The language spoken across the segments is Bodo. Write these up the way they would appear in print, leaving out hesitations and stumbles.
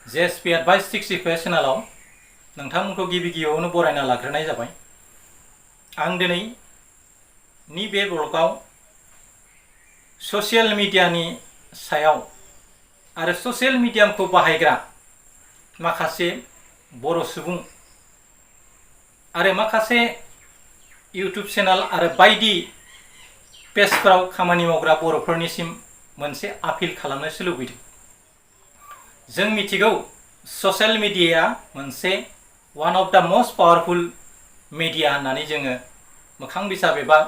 JSP Advice 65 चेनेलाव नोंथांमोनखौ गिबियावनो बरायना लाग्रोनाय जाबाय। आं दिनै नि बे ब्लगाव ससियेल मिडियानि सायाव आरो ससियेल मिडियाखौ बाहायग्रा माखासे बर' सुबुं आरो माखासे इउट्यूब चेनेल आरो बायदि पेजफोराव खामानि मावग्रा बर'फोरनिसिम मोनसे आपिल खालामनोसो लुबैदों। जों मिथिगौ ससियेल मिडिया मोनसे वन ऑफ द मोस्ट पावरफुल मीडिया होननानै जोङो मोखां बिजाब एबा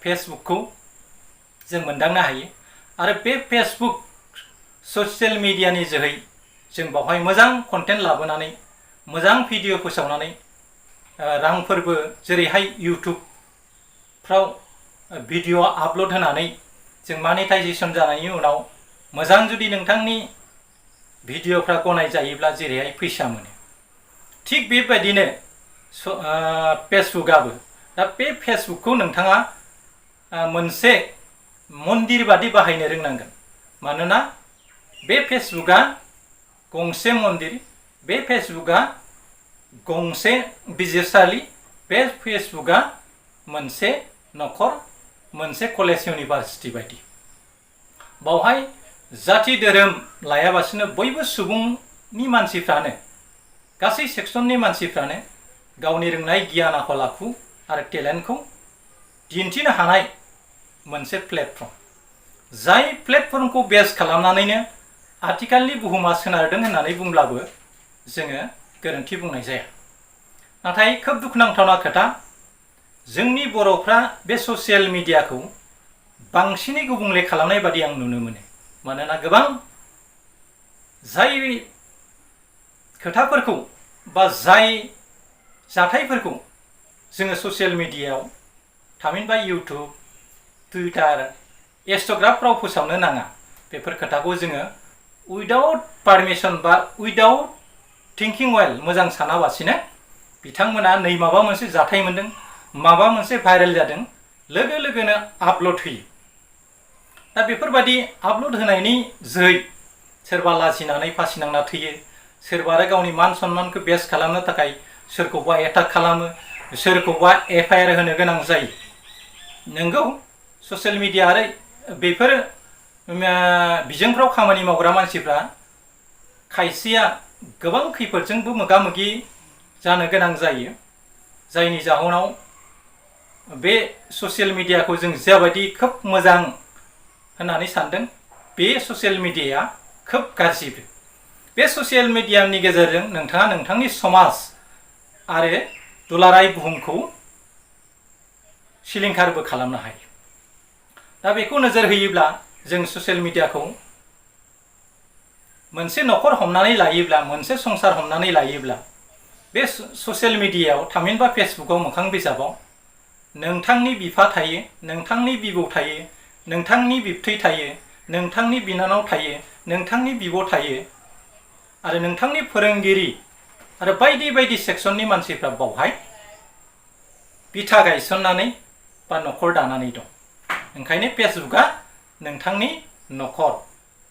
फेसबुकखौ जों मोनदांनो हायो आरो बे फेसबुक ससियेल मिडियानि जोहै जों बावहाय मोजां कन्टेन्ट लाबोनानै मोजां भिडिअ फोसावनानै रांफोरबो जेरैहाय इउट्यूबफ्राव भिडिअ आपलोड होनानै जों मनेटाइजेशन जानायनि उनाव मोजां जुदि नोंथांनि भिडिअफ्रा गनाय जायोब्ला जेरैहाय फैसा मोनो थिग बेबायदिनो फेसबुकआबो दा बे फेसबुकखौ नोंथाङा मोनसे मन्दिर बादि बाहायनो रोंनांगोन। मानोना बे फेसबुकआ गंसे मन्दिर, बे फेसबुकआ गंसे बिजिरसालि, बे फेसबुकआ मोनसे नखर, मोनसे कलेज इउनिभार्सिटि बायदि। बावहाय जाति धोरोम लायाबासिनो बयबो सुबुंनि मानसिफ्रानो गासै सेक्सननि मानसिफ्रानो गावनि रोंनाय गियान आखल आखु आरो टेलेन्टखौ दिन्थिनो हानाय मोनसे प्लेटफर्म। जाय प्लेटफर्मखौ बेस खालामनानैनो आथिखालनि बुहुमा सोनारदों होननानै बुंब्लाबो जोङो गोरोन्थि बुंनाय जाया। नाथाय खोब दुखुनांथावना खोथा, जोंनि बर'फ्रा बे ससियेल मिडियाखौ बांसिनै गुबुंले खालामनाय बादि आं नुनो मोनो। मानोना गोबां जाय खोथाफोरखौ बा जाय जाथायफोरखौ जोङो ससियेल मिडियायाव थामहिनबा इउट्यूब, टुइटार, इन्स्टाग्रामफ्राव फोसावनो नाङा, बेफोर खोथाखौ जोङो उइदाउट पारमिशन बा उइदाउट थिंकिं वेल मोजां सानाबासिनो बिथांमोना नै माबा मोनसे जाथाय मोनदों, माबा मोनसे भाइरेल जादों, लोगो लोगोनो आपलोड होयो। दा बेफोरबायदि आपलोड होनायनि जोहै सोरबा लाजिनानै फासिनांना थैयो, सोरबा आरो गावनि मान सन्मानखौ बेस खालामनो थाखाय सोरखौबा एटाक खालामो, सोरखौबा FIR होनो गोनां जायो। नोंगौ ससियेल मिडिया आरो बेफोर बिजोंफ्राव खामानि मावग्रा मानसिफ्रा खायसेया गोबां खैफोदजोंबो मोगा मोगि जानो गोनां जायो। जायनि जाहोनाव बे ससियेल मिडियाखौ जों जाबायदि खोब मोजां होननानै सानदों, बे ससियेल मिडियाया खोब गाज्रिबो। बे ससियेल मिडियानि गेजेरजों नोंथाङा नोंथांनि समाज आरो दुलाराय बुहुमखौ सिलिंखारबो खालामनो हायो। दा बेखौ नोजोर होयोब्ला जों ससियेल मिडियाखौ मोनसे नखर हमनानै लायोब्ला, मोनसे संसार हमनानै लायोब्ला, बे ससियेल मिडियायाव थामहिनबा फेसबुकआव मोखां बिजाबाव नोंथांनि बिफा थायो, नोंथांनि बिबौ थायो, नोंथांनि बिबथै थायो, नोंथांनि बिनानाव थायो, नोंथांनि बिब' थायो आरो नोंथांनि फोरोंगिरि आरो बायदि बायदि सेक्सननि मानसिफ्रा बावहाय बिथा गायसननानै बा नखर दानानै दं। ओंखायनो फेसबुकआ नोंथांनि नखर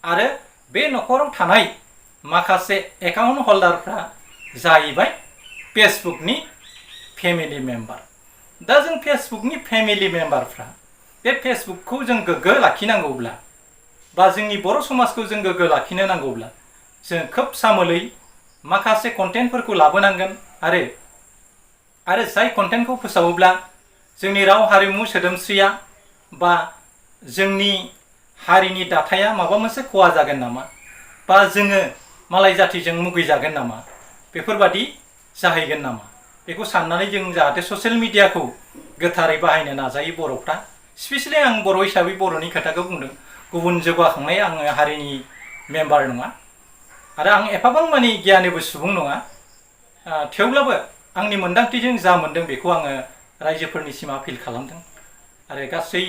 आरो बे नखराव थानाय माखासे एकाउन्ट हल्डारफ्रा जाहैबाय फेसबुकनि फेमिलि मेम्बार। दा जों फेसबुकनि फेमिलि मेम्बारफ्रा बे फेसबुकखौ जों गोग्गो लाखिनांगौब्ला बा जोंनि बर' समाजखौ जों गोग्गो लाखिनो नांगौब्ला जों खोब सामोलै माखासे कन्टेन्टफोरखौ लाबोनांगोन आरो जाय कन्टेन्टखौ फोसावोब्ला जोंनि राव हारिमु सोदोमस्रिया बा जोंनि हारिनि दाथाया माबा मोनसे खहा जागोन नामा, बा जोङो मालाय जातिजों मुगैजागोन नामा, बेफोरबादि जाहैगोन नामा, बेखौ साननानै जों जाहाथे ससियेल मिडियाखौ गोथारै बाहायनो नाजायो बर'फ्रा। स्पेसियेलि आं बर' हिसाबै बर'नि खोथाखौ बुंदों। गुबुन जौगाखांनाय आङो हारिनि मेम्बार नङा आरो आं एफाबां मानि गियानिबो सुबुं नङा। थेवब्लाबो आंनि मोन्दांथिजों जा मोनदों बेखौ आङो रायजोफोरनिसिम आपिल खालामदों आरो गासै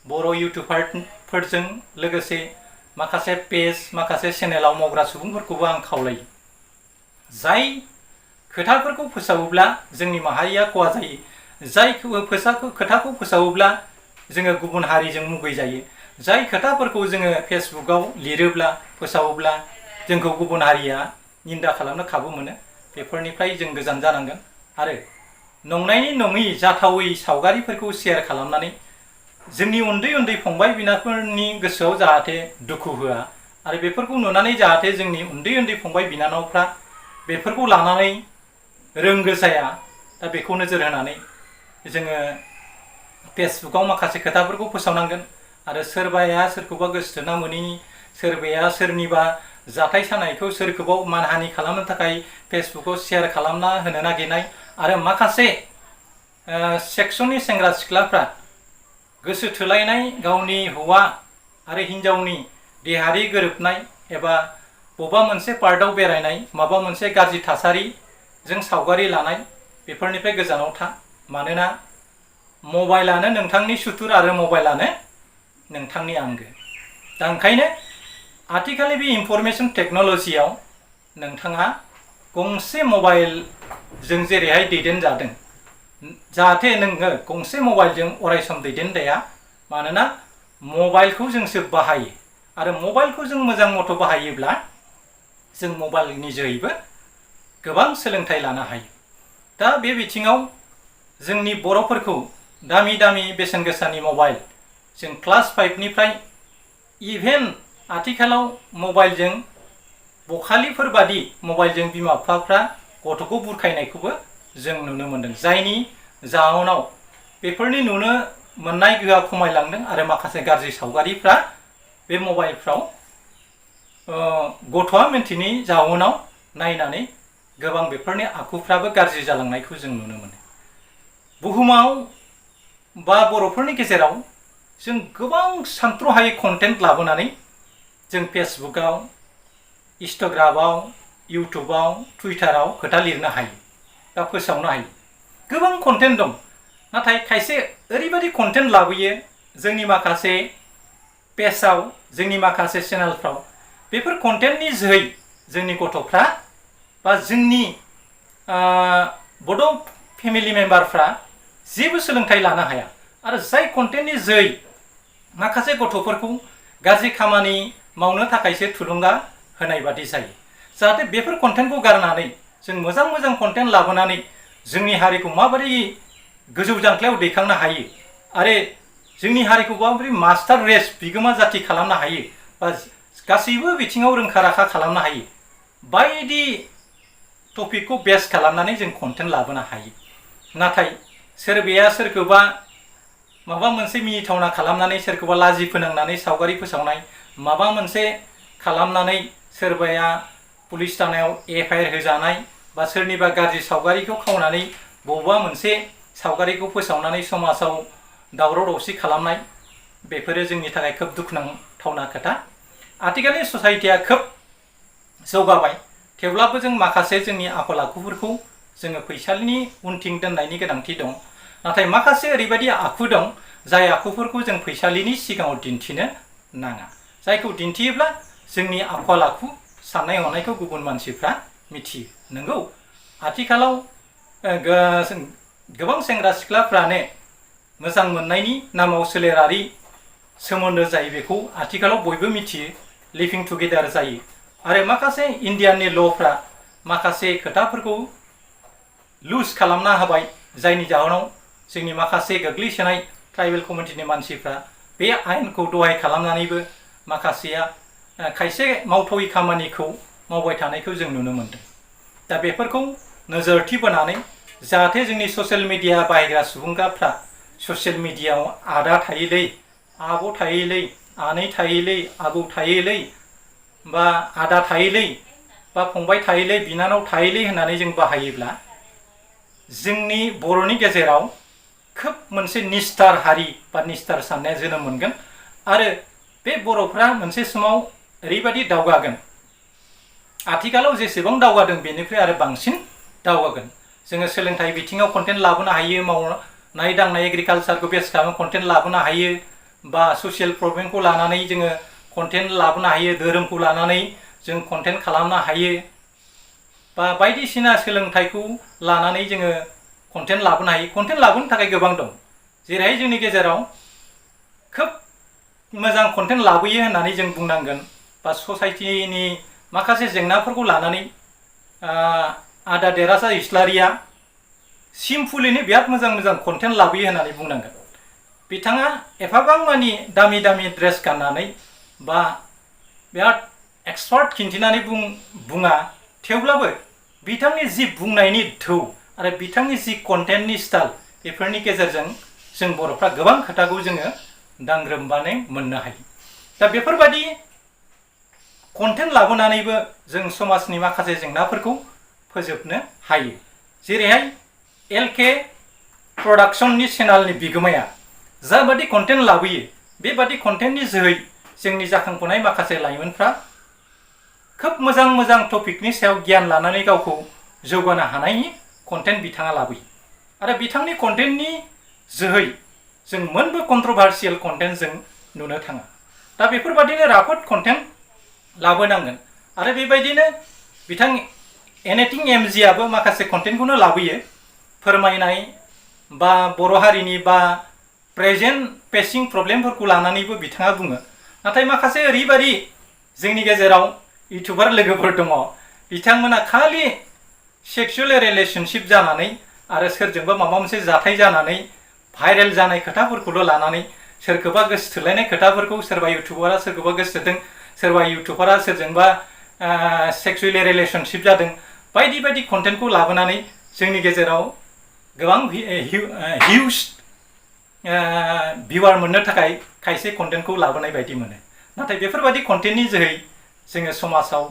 बर' इउटिउबारफोरजों लोगोसे माखासे पेज, माखासे चेनेलाव मावग्रा सुबुंफोरखौबो आं खावलायो। जाय खोथाफोरखौ फोसावोब्ला जोंनि माहारिया खहा जायो, जाय खोथाखौ फोसावोब्ला जोङो गुबुन हारिजों मुगै जायो, जाय खोथाफोरखौ जोङो फेसबुकआव लिरोब्ला फोसावोब्ला जोंखौ गुबुन हारिया निन्दा खालामनो खाबु मोनो। बेफोरनिफ्राय जों गोजान जानांगोन आरो नंनायनि नङि जाथावै सावगारिफोरखौ शेयार खालामनानै जोंनि उन्दै उन्दै फंबाय बिनानावफोरनि गोसोआव जाहाथे दुखु होआ आरो बेफोरखौ नुनानै जाहाथे जोंनि उन्दै उन्दै फंबाय बिनानावफ्रा बेफोरखौ लानानै रोंगो जाया। दा बेखौ नोजोर होनानै जोङो फेसबुकाव माखासे खोथाफोरखौ फोसावनांगोन आरो सोरबाया सोरखौबा गोसोथोना मोनैनि, सोरबाया सोरनिबा जाथाय सानायखौ सोरखौबा मानहानि खालामनो थाखाय फेसबुकाव शेयार खालामना होनो नागिरनाय आरो माखासे सेक्सननि सेंग्रा सिख्लाफ्रा गोसो थोलायनाय गावनि हौवा आरो हिन्जावनि देहायारि गोरोबनाय एबा बबेबा मोनसे पार्कआव बेरायनाय, माबा मोनसे गाज्रि थासारिजों सावगारि लानाय, बेफोरनिफ्राय गोजानाव था। मानोना मबाइलानो नोंथांनि सुथुर आरो मबाइलानो नोंथांनि आंगो। दा ओंखायनो आथिखालनि बे इनफरमेशन टेक्न'लजियाव नोंथाङा गंसे मबाइलजों जेरैहाय दैदेनजादों जाहाथे नोङो गंसे मबाइलजों अरायसम दैदेनजाया। मानोना मबाइलखौ जोंसो बाहायो आरो मबाइलखौ जों मोजां मथ' बाहायोब्ला जों मबाइलनि जोहैबो गोबां सोलोंथाइ लानो हायो। दा बे बिथिङाव जोंनि बर'फोरखौ दामि दामि बेसेन गोसानि मबाइल जों क्लास 5निफ्राय इभेन आथिखालाव मबाइलजों बखालिफोर बादि मबाइलजों बिमा बिफाफ्रा गथ'खौ बुरखायनायखौबो जों नुनो मोनदों। जायनि जाहोनाव बेफोरनि नुनो मोननाय गोहोआ खमायलांदों आरो माखासे गाज्रि सावगारिफ्रा बे मबाइलफ्राव गथ'आ मिन्थिनि जाहोनाव नायनानै गोबां बेफोरनि आखुफ्राबो गाज्रि जालांनायखौ जों नुनो मोनो। बुहुमाव बा बर'फोरनि गेजेराव जों गोबां सानथ्र'हायै कन्टेन्ट लाबोनानै जों फेसबुकाव, इन्स्टाग्रामाव, इउटुबाव, टुइटाराव खोथा लिरनो हायो बा फोसावनो हायो। गोबां कन्टेन्ट दं, नाथाय खायसे ओरैबायदि कन्टेन्ट लाबोयो जोंनि माखासे पेजआव, जोंनि माखासे चेनेलफ्राव, बेफोर कन्टेन्टनि जोहै जोंनि गथ'फ्रा बा जोंनि बड' फेमिलि मेम्बारफ्रा जेबो सोलोंथाइ लानो हाया आरो जाय कन्टेन्टनि जोहै माखासे गथ'फोरखौ गाज्रि खामानि मावनो थाखायसो थुलुंगा होनाय बादि जायो। जाहाथे बेफोर कन्टेन्टखौ गारनानै जों मोजां मोजां कन्टेन्ट लाबोनानै जोंनि हारिखौ माबोरै गोजौ जांख्लायाव दैखांनो हायो आरो जोंनि हारिखौ माबोरै मास्टार रेस बिगोमा जाथि खालामनो हायो बा गासैबो बिथिङाव रोंखा राखा खालामनो हायो बायदि टपिकखौ बेस खालामनानै जों कन्टेन्ट लाबोनो हायो। नाथाय सोरबाया सोरखौबा माबा मोनसे मिनिथावना खालामनानै सोरखौबा लाजि फोनांनानै सावगारि फोसावनाय, माबा मोनसे खालामनानै सोरबाया पुलिस थानायाव FIR होजानाय बा सोरनिबा गाज्रि सावगारिखौ खावनानै बबेबा मोनसे सावगारिखौ फोसावनानै समाजाव दावराव दावसि खालामनाय, बेफोरो जोंनि थाखाय खोब दुखुनांथावना खोथा। आथिखालनि ससाइटिया खोब जौगाबाय, थेवब्लाबो जों माखासे जोंनि आखल आखुफोरखौ जोङो फैसालिनि उनथिं दोननायनि गोनांथि दं। नाथाय माखासे ओरैबायदि आखु दं जाय आखुफोरखौ जों फैसालिनि सिगाङाव दिन्थिनो नाङा, जायखौ दिन्थियोब्ला जोंनि आखल आखु साननाय हनायखौ गुबुन मानसिफ्रा मिथियो। नंगौ, आथिखालाव गोबां सेंग्रा सिख्लाफ्रानो मोजां मोननायनि नामाव सोलेरारि सोमोन्दो जायो, बेखौ आथिखालाव बयबो मिथियो, लिभिं टुगेदार जायो। आरो माखासे इन्डियाननि ल'फ्रा माखासे खोथाफोरखौ लुज खालामना होबाय, जायनि जाहोनाव जोंनि माखासे गोग्लैसोनाय ट्राइबेल कमिउनिटिनि मानसिफ्रा बे आयेनखौ दहाय खालामनानैबो माखासेया खायसे मावथावै खामानिखौ मावबाय थानायखौ जों नुनो मोनदों। दा बेफोरखौ नोजोरथि बोनानै जाहाथे जोंनि ससियेल मिडिया बाहायग्रा सुबुंफ्रा ससियेल मिडियायाव आदा थायोलै, आब' थायोलै, आनै थायोलै, आबौ थायोलै बा आदा थायोलै बा फंबाय थायोलै, बिनानाव थायोलै होननानै जों बाहायोब्ला जोंनि बर'नि गेजेराव खोब मोनसे निस्थार हारि बा निस्थार साननाया जोनोम मोनगोन आरो बे बर'फ्रा मोनसे समाव ओरैबायदि दावगागोन, आथिखालाव जेसेबां दावगादों बेनिफ्राय आरो बांसिन दावगागोन। जोङो सोलोंथाइ बिथिङाव कन्टेन्ट लाबोनो हायो, मावनाय दांनाय एग्रिकालसारखौ बेस खालामना कन्टेन्ट लाबोनो हायो, बा ससियेल प्रब्लेमखौ लानानै जोङो कन्टेन्ट लाबोनो हायो, धोरोमखौ लानानै जों कन्टेन्ट खालामनो हायो, बा बायदिसिना सोलोंथाइखौ लानानै जोङो कन्टेन्ट लाबोनो हायो। कन्टेन्ट लाबोनो थाखाय गोबां दं, जेरैहाय जोंनि गेजेराव खोब मोजां कन्टेन्ट लाबोयो होननानै जों बुंनांगोन, बा ससाइटिनि माखासे जेंनाफोरखौ लानानै आदा देरासा इस्लारिया सिम्पलैनो बिराद मोजां मोजां कन्टेन्ट लाबोयो होननानै बुंनांगोन। बिथाङा एफाबां मानि दामि दामि ड्रेस गाननानै बा बिराद एक्सपार्ट खिन्थिनानै बुङा, थेवब्लाबो बिथांनि जि बुंनायनि धौ आरो बिथांनि जि कन्टेन्टनि स्टाइल बेफोरनि गेजेरजों जों बर'फ्रा गोबां खोथाखौ जोङो दांग्रोमबानो मोननो हायो। दा बेफोरबायदि कन्टेन्ट लाबोनानैबो जों समाजनि माखासे जेंनाफोरखौ फोजोबनो हायो। जेरैहाय एलके प्रडाक्शननि चेनेलनि बिगोमाया जाबादि कन्टेन्ट लाबोयो, बेबादि कन्टेन्टनि जोहै जोंनि जाखांफुनाय माखासे लाइमोनफ्रा खोब मोजां मोजां टपिकनि सायाव गियान लानानै गावखौ जौगानो हानायनि कन्टेन्ट बिथाङा लाबोयो। आरो बिथांनि कन्टेन्टनि जोहै जों मोनबो कन्ट्रभार्सियेल कन्टेन्ट जों नुनो थाङा। दा बेफोरबादिनो राफोद कन्टेन्ट लाबोनांगोन। आरो बेबायदिनो बिथां एनिथिं एमजिआबो माखासे कन्टेन्टखौनो लाबोयो, फोरमायनाय बा बर' हारिनि बा प्रेजेन्ट फेसिं प्रब्लेमफोरखौ लानानैबो बिथाङा बुङो। नाथाय माखासे ओरैबायदि जोंनि गेजेराव इउटुबार लोगोफोर दङ, बिथांमोना खालि सेक्सुवेल रिलेशनशिप जानानै आरो सोरजोंबा माबा मोनसे जाथाय जानानै भाइरेल जानाय खोथाफोरखौल' लानानै सोरखौबा गोसो थोलायनाय खोथाफोरखौ सोरबा इउटुबारा सोरखौबा गोसो थोदों, सोरबा इउटुबारा सोरजोंबा सेक्सुवेल रिलेशनशिप जादों, बायदि बायदि कन्टेन्टखौ लाबोनानै जोंनि गेजेराव गोबां हिउज भिउआर मोननो थाखाय खायसे कन्टेन्टखौ लाबोनाय बायदि मोनो। नाथाय बेफोरबायदि कन्टेन्टनि जोहै जोङो समाजाव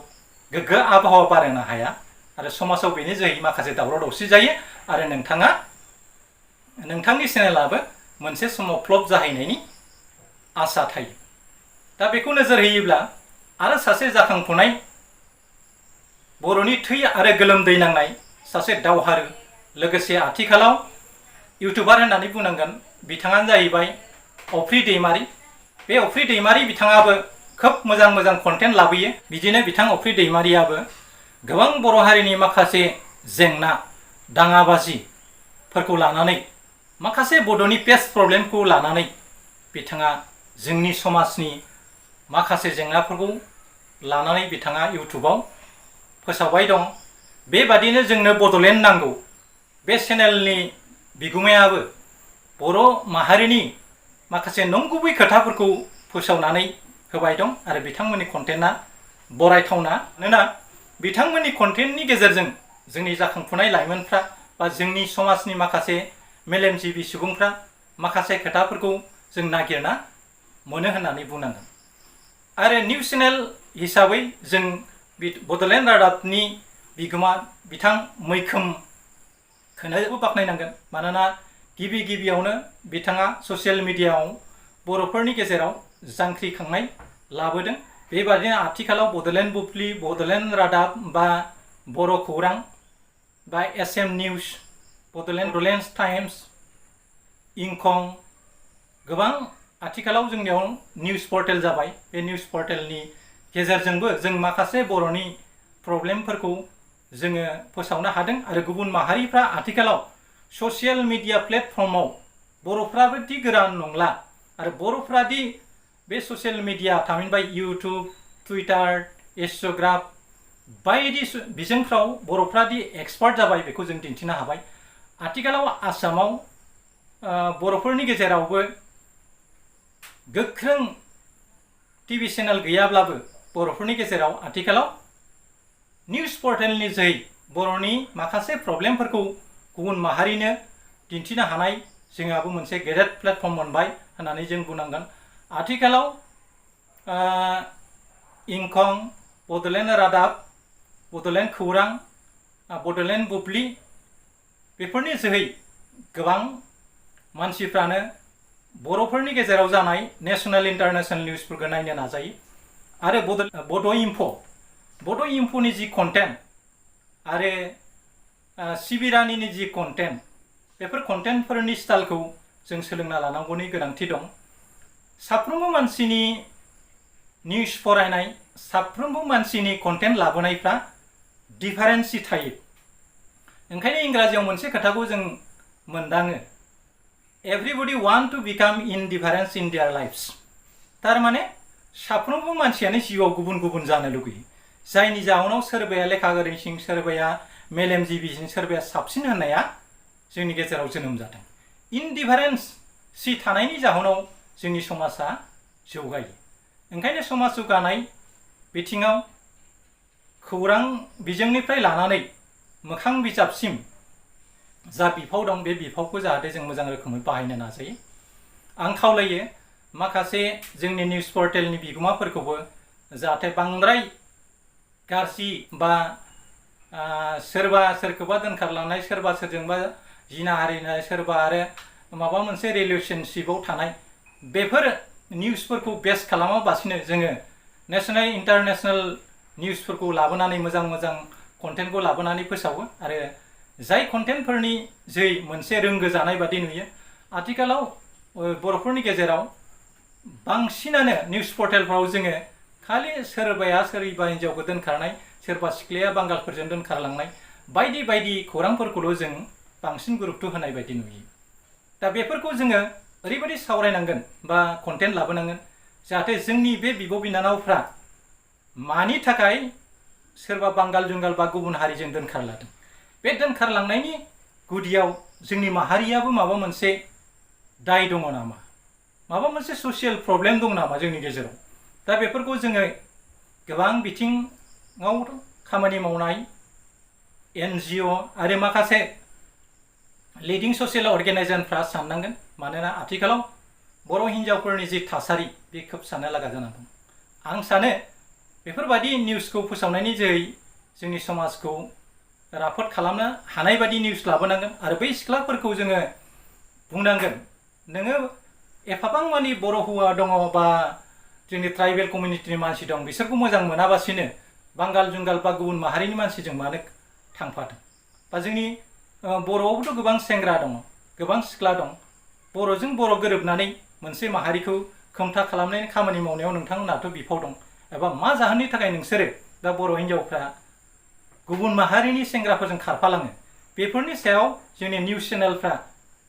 गोग्गो आबहावा बारायनो हाया आरो समाजाव बेनि जोहै माखासे दावराव दावसि जायो आरो नोंथांनि चेनेलाबो मोनसे समाव फ्लप जाहैनायनि आसा थायो। दा बेखौ नोजोर होयोब्ला आरो सासे जाखांफुनाय बर'नि थै आरो गोलोमदै नांनाय सासे दावहारु, लोगोसे आथिखालाव इउटुबार होननानै बुंनांगोन, बिथाङानो जाहैबाय अफ्रि दैमारि। बे अफ्रि दैमारि बिथाङाबो खोब मोजां मोजां कन्टेन्ट लाबोयो। बिदिनो बिथां अफ्रि दैमारियाबो गोबां बर' हारिनि माखासे जेंना दाङाबाजिफोरखौ लानानै, माखासे बड'नि पेस्ट प्रब्लेमखौ लानानै बिथाङा जोंनि समाजनि माखासे जेंनाफोरखौ लानानै बिथाङा इउटुबाव फोसावबाय दं। बेबादिनो जोंनो बड'लेण्ड नांगौ, बे चेनेलनि बिगुमायाबो बर' माहारिनि माखासे नंगुबै खोथाफोरखौ फोसावनानै होबाय दं आरो बिथांमोननि कन्टेन्टआ बरायथावना। मानोना बिथांमोननि कन्टेन्टनि गेजेरजों जोंनि जाखांफुनाय लाइमोनफ्रा बा जोंनि समाजनि माखासे मेलेमजिबि सुबुंफ्रा माखासे खोथाफोरखौ जों नागिरना मोनो होननानै बुंनांगोन। आरो निउस चेनेल हिसाबै जों बड'लेण्ड रादाबनि बिगोमा बिथां मैखोमखौनो बाख्नायनांगोन। मानोना गिबियावनो बिथाङा ससियेल मिडियायाव बर'फोरनि गेजेराव जांख्रिखांनाय लाबोदों। बेबादिनो आथिखालाव बड'लेण्ड बुब्लि, बड'लेण्ड रादाब बा बर' खौरां बा एसएम निउस, बड'लेण्ड टाइम्स, इंखं, गोबां आथिखालाव जोंनियाव निउस पर्टेल जाबाय। बे निउस पर्टेलनि गेजेरजोंबो जों माखासे बर'नि प्रब्लेमफोरखौ जोङो फोसावनो हादों। आरो गुबुन माहारिफ्रा आथिखालाव ससियेल मिडिया प्लेटफर्माव बर'फ्राबो दि गोरान नंला, आरो बर'फ्रादि बे ससियेल मिडिया थामहिनबा इउटुब, टुइटार, इन्स्टाग्राम बायदि बिजोंफ्राव बर'फ्रादि एक्सपार्ट जाबाय, बेखौ जों दिन्थिनो हाबाय। आथिखालाव आसामाव बर'फोरनि गेजेरावबो गोख्रों टिभि चेनेल गैयाब्लाबो बर'फोरनि गेजेराव आथिखालाव निउस पर्टेलनि जोहै बर'नि माखासे प्रब्लेमफोरखौ गुबुन माहारिनो दिन्थिनो हानाय जोंहाबो मोनसे गेदेर प्लेटफर्म मोनबाय होननानै जों बुंनांगोन। आथिखालाव इंखं, बड'लेण्ड रादाब, बड'लेण्ड खौरां, बड'लेण्ड बुब्लि बेफोरनि जोहै गोबां मानसिफ्रानो बर'फोरनि गेजेराव जानाय नेशनेल इन्टारनेशनेल निउसफोरखौ नायनो नाजायो। आरो बड' इन्फ'नि जि कन्टेन्ट आरो सिबिरानिनि जि कन्टेन्ट, बेफोर कन्टेन्टफोरनि स्टाइलखौ जों सोलोंना लानांगौनि गोनांथि दं। साफ्रोमबो मानसिनि निउस फरायनाय, साफ्रोमबो मानसिनि कन्टेन्ट लाबोनायफ्रा डिफारेन्सि थायो। ओंखायनो इंराजियाव मोनसे खोथाखौ जों मोनदाङो, everybody want to become indifference in their lifes. थारमाने साफ्रोमबो मानसियानो जिउआव गुबुन गुबुन जानो लुगैयो। जायनि जाहोनाव सोरबाया लेखा गोरोंसिन, सोरबाया मेलेमजिबिसिन, सोरबाया साबसिन होननाया जोंनि गेजेराव जोनोम जादों। इनडिफारेन्सि थानायनि जाहोनाव जोंनि समाजा जौगायो। ओंखायनो समाज जौगानाय बिथिङाव खौरां बिजोंनिफ्राय लानानै मोखां बिजाबसिम जा बिफाव दं बे बिफावखौ जाहाथे जों मोजां रोखोमै बाहायनो नाजायो। आं खावलायो माखासे जोंनि निउस पर्टेलनि बिगोमाफोरखौबो जाहाथे बांद्राय गाज्रि बा सोरबा सोरखौबा दोनखारलांनाय, सोरबा सोरजोंबा जिनाहारिनाय, सोरबा आरो माबा मोनसे रिलेशनशिपआव थानाय बेफोर निउसफोरखौ बेस खालामाबासिनो जोङो नेसनेल इन्टारनेसनेल निउसफोरखौ लाबोनानै मोजां मोजां कन्टेन्टखौ लाबोनानै फोसावो। आरो जाय कन्टेन्टफोरनि जै मोनसे रोंगोजानाय बादि नुयो। आथिखालाव बर'फोरनि गेजेराव बांसिनानो निउस पर्टेलफ्राव जोङो खालि सोरबाया सोरबा हिन्जावखौ दोनखारनाय, सोरबा सिख्लाया बांगालफोरजों दोनखारलांनाय बायदि बायदि खौरांफोरखौल' जों बांसिन गुरुत्व होनाय बायदि नुयो। दा बेफोरखौ जोङो ओरैबायदि सावरायनांगोन बा कन्टेन्ट लाबोनांगोन जाहाथे जोंनि बे बिब' बिनानावफ्रा मानि थाखाय सोरबा बांगाल जुंगाल बा गुबुन हारिजों दोनखारलांदों, बे दोनखारलांनायनि गुदियाव जोंनि माहारियाबो माबा मोनसे दाय दङ नामा, माबा मोनसे ससियेल प्रब्लेम दं नामा जोंनि गेजेराव। दा बेफोरखौ जोङो गोबां बिथिङाव खामानि मावनाय NGO आरो माखासे लिडिं ससियेल अर्गेनाइजेसनफ्रा साननांगोन। मानोना आथिखालाव बर' हिन्जावफोरनि जि थासारि बे खोब साननो लागा जाना दं। आं सानो बेफोरबायदि निउसखौ फोसावनायनि जोहै जोंनि समाजखौ राफोद खालामनो हानाय बायदि निउस लाबोनांगोन। आरो बै सिख्लाफोरखौ जोङो बुंनांगोन, नोङो एफाबां मानि बर' हौवा दङ बा जोंनि ट्राइबेल कमिउनिटिनि मानसि दं, बिसोरखौ मोजां मोनाबासिनो बांगाल जुंगाल बा गुबुन माहारिनि मानसिजों मानो थांफादों। बा जोंनि बर'आवबोथ' गोबां सेंग्रा दङ, गोबां सिख्ला दं। बर'जों बर' गोरोबनानै मोनसे माहारिखौ खोमथा खालामनायनि खामानि मावनायाव नोंथांमोनहाथ' बिफाव दं। एबा मा जाहोननि थाखाय नोंसोरो दा बर' हिन्जावफ्रा गुबुन माहारिनि सेंग्राफोरजों खारफालाङो, बेफोरनि सायाव जोंनि निउस चेनेलफ्रा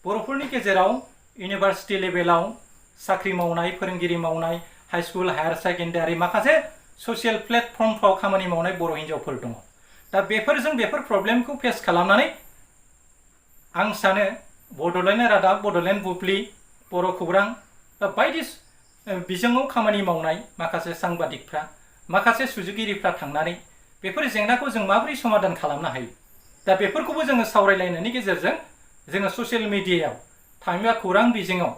बर'फोरनि गेजेराव इउनिभार्सिटि लेभेलाव साख्रि मावनाय, फोरोंगिरि मावनाय, हाई स्कुल, हायार सेकेन्डारि माखासे ससियेल प्लेटफर्मफ्राव खामानि मावनाय बर' हिन्जावफोर दङ। दा बेफोर प्रब्लेमखौ फेस खालामनानै आं सानो बड'लेण्ड रादाब, बड'लेण्ड बुब्लि, बर' खौरां बा बायदि बिजोङाव खामानि मावनाय माखासे सांबादिकफ्रा, माखासे सुजुगिरिफ्रा थांनानै बेफोर जेंनाखौ जों माबोरै समाधान खालामनो हायो। दा बेफोरखौबो जोङो सावरायलायनायनि गेजेरजों जोङो ससियेल मिडियायाव थामहिनबा खौरां बिजोङाव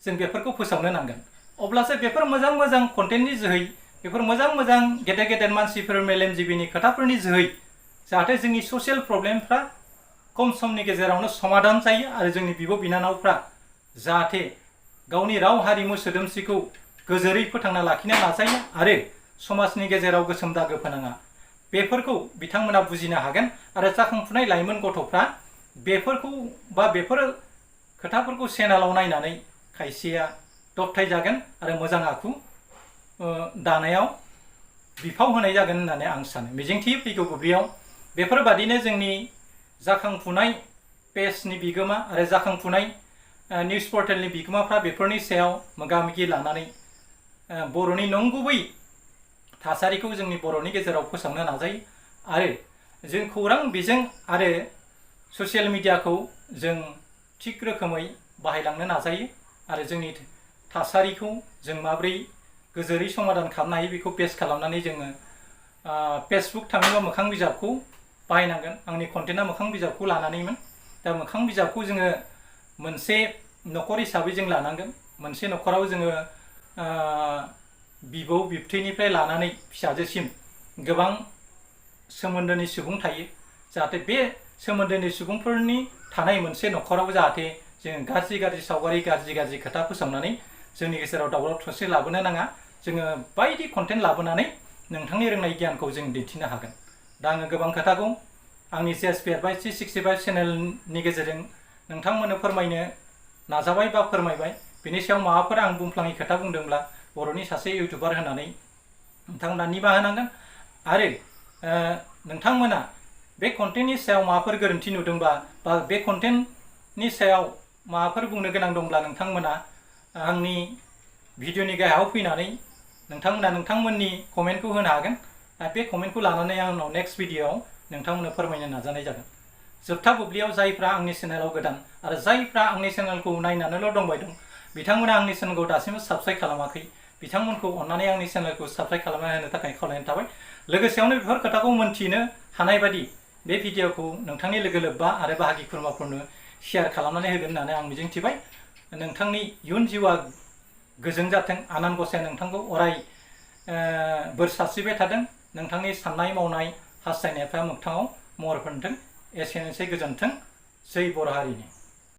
जों बेफोरखौ फोसावनो नांगोन। अब्लासो बेफोर मोजां मोजां कन्टेन्टनि जोहै, बेफोर मोजां मोजां गेदेर गेदेर मानसिफोर मेलेमजिबिनि खोथाफोरनि जोहै जाहाथे जोंनि ससियेल प्रब्लेमफ्रा खम समनि गेजेरावनो समाधान जायो। आरो जोंनि बिब' बिनानावफ्रा जाहाथे गावनि राव हारिमु सोदोमस्रिखौ गोजोरै फोथांना लाखिनो नाजायो आरो समाजनि गेजेराव गोसोम दागो फोनाङा, बेफोरखौ बिथांमोना बुजिनो हागोन। आरो जाखांफुनाय लाइमोन गथ'फ्रा बेफोरखौ बा बेफोर खोथाफोरखौ चेनेलाव नायनानै खायसेया दबथाय जागोन आरो मोजां आखु दानायाव बिफाव होनाय जागोन होननानै आं सानो। मिजिंथियो फैगौ बुब्लियाव बेफोरबादिनो जोंनि जाखांफुनाय पेजनि बिगोमा आरो जाखांफुनाय निउस पर्टेलनि बिगोमाफ्रा बेफोरनि सायाव मोगा मोगि लानानै बर'नि नंगुबै थासारिखौ जोंनि बर'नि गेजेराव फोसावनो नाजायो। आरो जों खौरां बिजों आरो ससियेल मिडियाखौ जों थिग रोखोमै बाहायलांनो नाजायो। आरो जोंनि थासारिखौ जों माब्रै गोजोरै समाधान खालामनो हायो बेखौ बेस खालामनानै जोङो फेसबुक थामहिनबा मोखां बिजाबखौ बाहायनांगोन। आंनि कन्टेन्टआ मोखां बिजाबखौ लानानैमोन। दा मोखां बिजाबखौ जोङो मोनसे न'खर हिसाबै जों लानांगोन। मोनसे न'खराव जोङो बिबौ बिबथैनिफ्राय लानानै फिसाजोसिम गोबां सोमोन्दोनि सुबुं थायो। जाहाथे बे सोमोन्दोनि सुबुंफोरनि थानाय मोनसे न'खराव जाहाथे जों गाज्रि गाज्रि सावगारि, गाज्रि गाज्रि खोथा फोसावनानै जोंनि गेजेराव दावराव दावसि लाबोनो नाङा। जोङो बायदि कन्टेन्ट लाबोनानै नोंथांनि रोंनाय गियानखौ जों दिन्थिनो हागोन। दा आङो गोबां खोथाखौ आंनि CSP एडभाइस 365 चेनेलनि गेजेरजों नोंथांमोननो फोरमायनो नाजाबाय बा फोरमायबाय। बेनि सायाव माबाफोर आं बुंफ्लाङै खोथा बुंदोंब्ला बर'नि सासे इउटुबार होनानै नोंथांमोना निमाहा होनांगोन। आरो नोंथांमोना बे कन्टेन्टनि सायाव माबाफोर गोरोन्थि नुदोंबा बा बे कन्टेन्टनि सायाव माबाफोर बुंनो गोनां दंब्ला नोंथांमोना आंनि भिडिअनि गाहायाव फैनानै नोंथांमोना नोंथांमोननि कमेन्टखौ होनो हागोन। बे कमेन्टखौ लानानै आं उनाव नेक्स्ट भिडिअआव नोंथांमोननो फोरमायनो नाजानाय जागोन। जोबथा बुब्लियाव जायफ्रा आंनि चेनेलाव गोदान आरो जायफ्रा आंनि चेनेलखौ नायनानैल' दंबाय दं बिथांमोना आंनि चेनेलखौ दासिमबो साबस्क्राइब खालामाखै, बिथांमोनखौ अन्नानै आंनि चेनेलखौ साबस्क्राइब खालामना होनो थाखाय खावलायनाय थाबाय। लोगोसेयावनो बेफोर खोथाखौ मोनथिनो हानाय बादि बे भिडिअखौ नोंथांनि लोगो लोब्बा आरो बाहागि खुरमाफोरनो शेयार खालामनानै होगोन होननानै आं मिजिंथिबाय। नोंथांनि इयुन जिउआ गोजों जाथों, आनान गसाया नोंथांखौ अराय बोर सारस्रिबाय थादों, नोंथांनि साननाय मावनाय हास्थायनायफ्रा मोगथाङाव महर मोनथों। एसेनोसै, गोजोन्थों। जै बर' हारिनि।